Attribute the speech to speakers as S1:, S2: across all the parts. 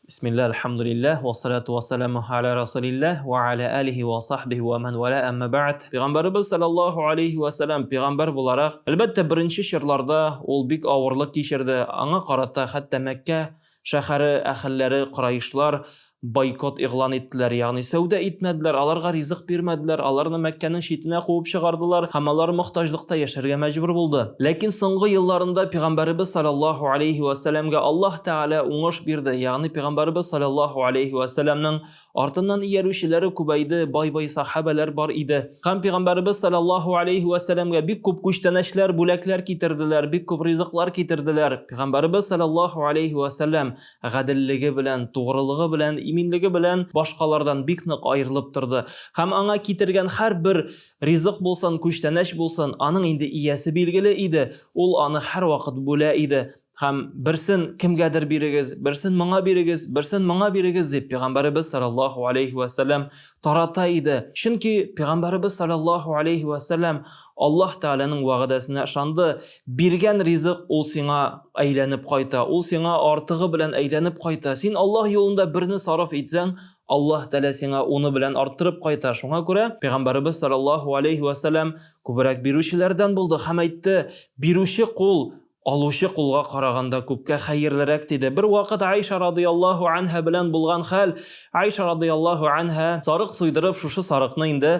S1: Бисмилла, әлхәмдүлилләһ, вассалату вассаламу аля расулилләһ, ва аля алихи ва сахбихи ва ман вала, әмма бәгъд. Пәйгамбәребез саллаллаһу алейхи ва сәлам пәйгамбәр буларак, әлбәттә, беренче чорларда ул бик авырлык кичерде. Аңа карата хәтта Мәккә шәһәре әһелләре, кораишлар бойкот игълан иттеләр, ягъни сәүдә итмәделәр, аларга ризык бирмәделәр, аларны Мәккәнең читенә куып чыгардылар һәм алар мохтаҗлыкта яшәргә мәҗбүр булды. Ләкин соңгы елларында Пәйгамбәребез салләллаһу алейһи вә сәлләмгә Аллаһ Тәгалә уңыш бирде, ягъни Пәйгамбәребез салләллаһу алейһи вә сәлләмнең артыннан иярүчеләре күбәйде, бай-бай сахабәләр бар иде. Һәм Пәйгамбәребез салләллаһу алейһи вә сәлләмгә бик күп күчтәнәчләр, бүләкләр китерделәр, бик күп ризыклар китерделәр. Пәйгамбәребез салләллаһу алейһи вә сәлләм гаделлеге белән, тугрылыгы белән, иминлеге белән башкалардан бик нык аерылып торды. Һәм аңа китергән һәрбер ризык булсын, күчтәнәч булсын, аның инде иясе билгеле иде, ул аны һәрвакыт бүлә иде. Һәм берсен кемгәдер бирегез, берсен моңа бирегез, берсен моңа бирегез дип Пәйгамбәребез саллаллаһу алейһи вә сәлләм тарата иде. Чөнки Пәйгамбәребез саллаллаһу алейһи вә сәлләм Аллаһ Тәгаләнең вәгъдәсенә ышанды, биргән ризык ул сиңа әйләнеп кайта, ул сиңа артыгы белән әйләнеп кайта. Син Аллаһ юлында берне сарыф итсәң, Аллаһ Тәгалә сиңа уны белән арттырып кайта. Шуңа күрә Пәйгамбәребез саллаллаһу алейһи вә сәлләм күбрәк бирүчеләрдән булды һәм әйтте, Бирүче кул алучы кулга караганда күпкә хәерлерәк, диде. Бервакыт Айша радыяллаһу анһа белән булган хәл, Айша радыяллаһу анһа сарык суйдырып, шушы сарыкны инде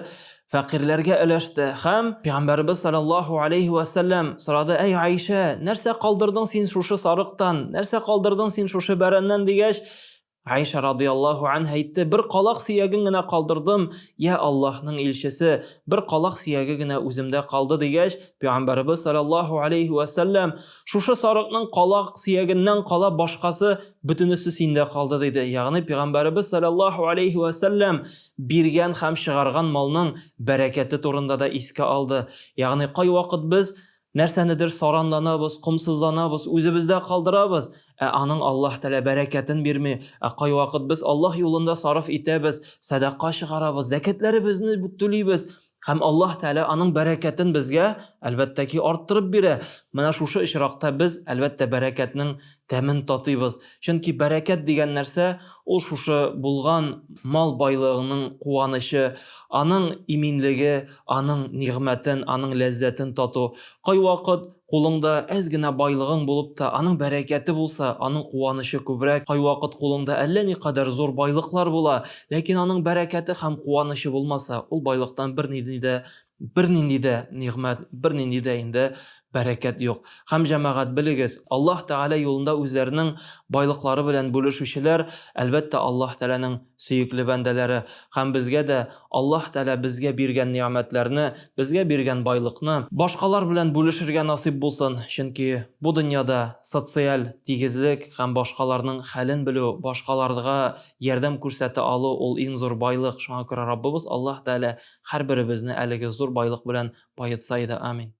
S1: фәкыйрьләргә өләште. Һәм Пәйгамбәребез саллаллаһу алейһи вә сәлләм сорады, Әй Айша, нәрсә калдырдың син шушы сарыктан? Нәрсә калдырдың син шушы бәрәннән дигәч, Айша радыяллаһу анһа әйтте, бер калак сөяген генә калдырдым, я Аллаһның илчесе, бер калак сөяге генә үземдә калды дигәч, Пәйгамбәребез саллаллаһу алейһи вә сәлләм, шушы сарыкның калак сөягеннән кала башкасы бөтенесе синдә калды диде. Ягъни Пәйгамбәребез саллаллаһу алейһи вә сәлләм биргән һәм чыгарган малның бәрәкәте турында да искә алды. Ягъни кайвакыт без Нәрсәнедер саранланабыз, комсызланабыз, үзебездә калдырабыз, ә аның Аллаһ Тәгалә бәрәкәтен бирми. Ә кайвакыт без Аллаһ юлында сарыф итәбез, сәдака чыгарабыз, зәкятләребезне түлибез, һәм Аллаһ Тәгалә аның бәрәкәтен безгә, әлбәттә ки, арттырып бирә. Менә шушы очракта без, әлбәттә, бәрәкәтнең тәмен татыйбыз. Чөнки бәрәкәт дигән нәрсә, ул шушы булган мал байлыгының куанычы, аның иминлеге, аның нигъмәтен, аның ләззәтен тату. Кайвакыт кулыңда әз генә байлыгың булып та, аның бәрәкәте булса, аның куанычы күбрәк. Кайвакыт кулыңда әллә никадәр зур байлыклар була, ләкин аның бәрәкәте һәм куанычы булмаса, ул байлыктан бернинди дә Бернинди дә нигъмәт, бернинди дә инде бәрәкәт юк. Һәм, җәмәгать, белегез, Аллаһ Тәгалә юлында үзләренең байлыклары белән бүлешүчеләр, әлбәттә, Аллаһ Тәгаләнең сөекле бәндәләре. Һәм безгә дә Аллаһ Тәгалә безгә биргән нигъмәтләрне, безгә биргән байлыкны башкалар белән бүлешергә насыйп булсын, чөнки бу дөньяда социаль тигезлек һәм башкаларның хәлен белү, башкаларга ярдәм күрсәтә алу ул иң зур байлык. Шуңа күрә Раббыбыз Аллаһ Тәгалә Һәрберебезне әлеге зур байлык белән баетса иде. Амин.